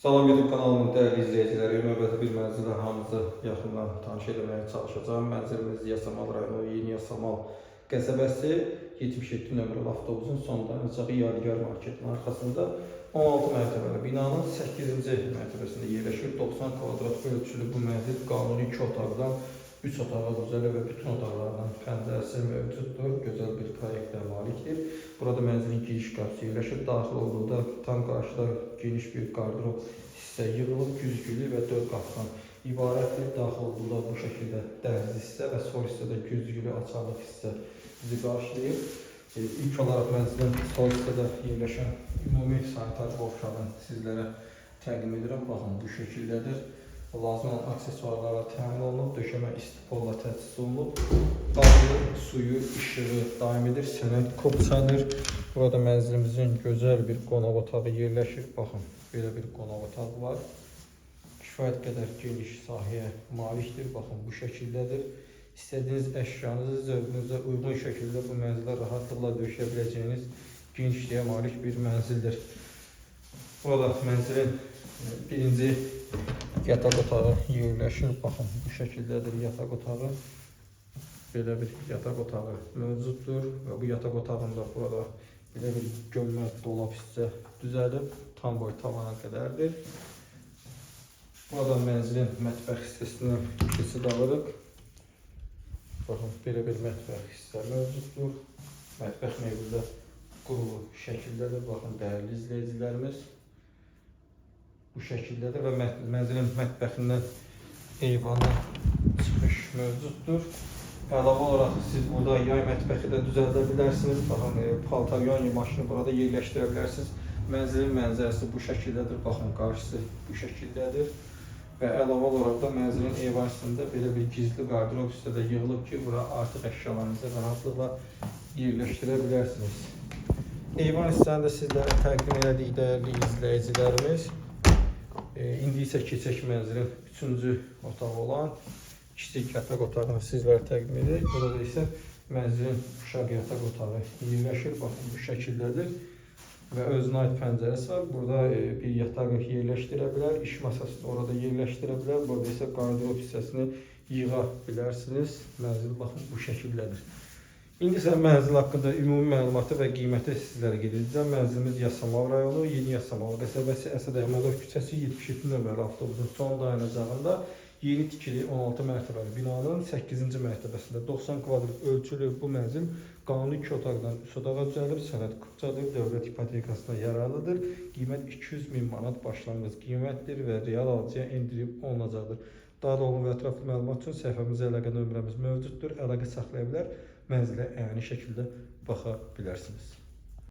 Salam YouTube kanalımın dəyərli izləyiciləri, növbəti bir mənzillə hamınızı yaxından tanış etməyə çalışacağam. Mənzilimiz Yasamal rayonu, Yeni Yasamal qəsəbəsi 77 nömrəli avtobusun son dayanacağı Yadigar marketinin arxasında 16 mərtəbəli binanın 8-ci mərtəbəsində yerləşir. 90 kvadrat ölçülü bu mənzil qanuni 2 otaqdan 3 otağa düzəlir və bütün otaqlardan pəncərəsi mövcuddur. Gözəl bir proyektə malikdir. Burada mənzilin giriş qapısı yerləşir. Daxil olduqda tam qarşıda geniş bir qardırop hissə yığılıb, güzgülü və 4 qapıdan ibarətdir. Daxil olduqda bu şəkildə dəhliz hissə və sol hissədə güzgülü açarlıq hissə bizi qarşılayır. İlk olaraq mənzilin sol hissədə yerləşən ümumi sanitar qovşağını sizlərə təqdim edirəm. Baxın, bu şəkildədir. Lazım olan aksesuarlarla təmin olunub, döşəmə istipolla təchiz olunub. Qazı, suyu, işığı daimidir, sənəd kopçadır. Burada mənzilimizin gözəl bir qonaq otağı yerləşir. Baxın, belə bir qonaq otağı var. Kifayət qədər geniş sahəyə malikdir. Baxın, bu şəkildədir. İstədiyiniz əşyanızı zövqünüzə uyğun şəkildə bu mənzilə rahatlıqla döşəyə biləcəyiniz genişliyə malik bir mənzildir. Burada mənzilin birinci yataq otağı yerləşir. Baxın, bu şəkildədir yataq otağı. Belə bir yataq otağı mövcuddur və bu yataq otağında burada belə bir gömmə dolab hissə düzəlib, tam boy tavana qədərdir. Burada mənzilin mətbəx hissəsindən keçid alırıq. Baxın, belə bir mətbəx hissə mövcuddur. Mətbəx mebeli də qurulu şəkildədir. Baxın, dəyərli izləyicilərimiz, bu şəkildədir və mənzilin mətbəxindən eyvana çıxış mövcuddur. Əlavə olaraq siz burada yay mətbəxi də düzəldə bilərsiniz. Baxın, paltar yuyan maşını burada yerləşdirə bilərsiniz. Mənzilin mənzərəsi bu şəkildədir. Baxın, qarşısı bu şəkildədir. Və əlavə olaraq da mənzilin eyvan hissəsində belə bir gizli qardırop hissə də yığılıb ki, bura artıq əşyalarınızı rahatlıqla yerləşdirə bilərsiniz. Eyvan hissəni də sizlərə təqdim elədik, dəyərli izləyicilərimiz. İndi isə keçək mənzilin üçüncü otağı olan kiçik yataq otağını sizlərə təqdim edirik. Burada isə mənzilin uşaq yataq otağı yerləşir. Baxın, bu şəkildədir və özünə aid pəncərəsi var. Burada bir yataq yerləşdirə bilər, iş masasını orada yerləşdirə bilər. Burada isə qardırop hissəsini yığa bilərsiniz. Mənzil, baxın, bu şəkildədir. İndi isə mənzil haqqında ümumi məlumatı və qiyməti sizlərə qeyd edəcəm. Mənzilimiz Yasamal rayonu, Yeni Yasamal qəsəbəsi, Əsəd Əhmədov küçəsi 77 nömrəli avtobusun son dayanacağında yeni tikili 16 mərtəbəli binanın 8-ci mərtəbəsində 90 kvadrat ölçülü bu mənzil qanuni 2 otaqdan 3 otağa düzəlib, sənəd kupçadır, dövlət ipotekasına yararlıdır. Qiymət 200 min manat başlanğıc qiymətdir və real alıcıya endirim olunacaqdır. Daha dolğun və ətraflı məlumat üçün səhifəmizə əlaqə nömrəmiz mövcuddur. Əlaqə saxlaya bilər, mənzilə əyani şəkildə baxa bilərsiniz.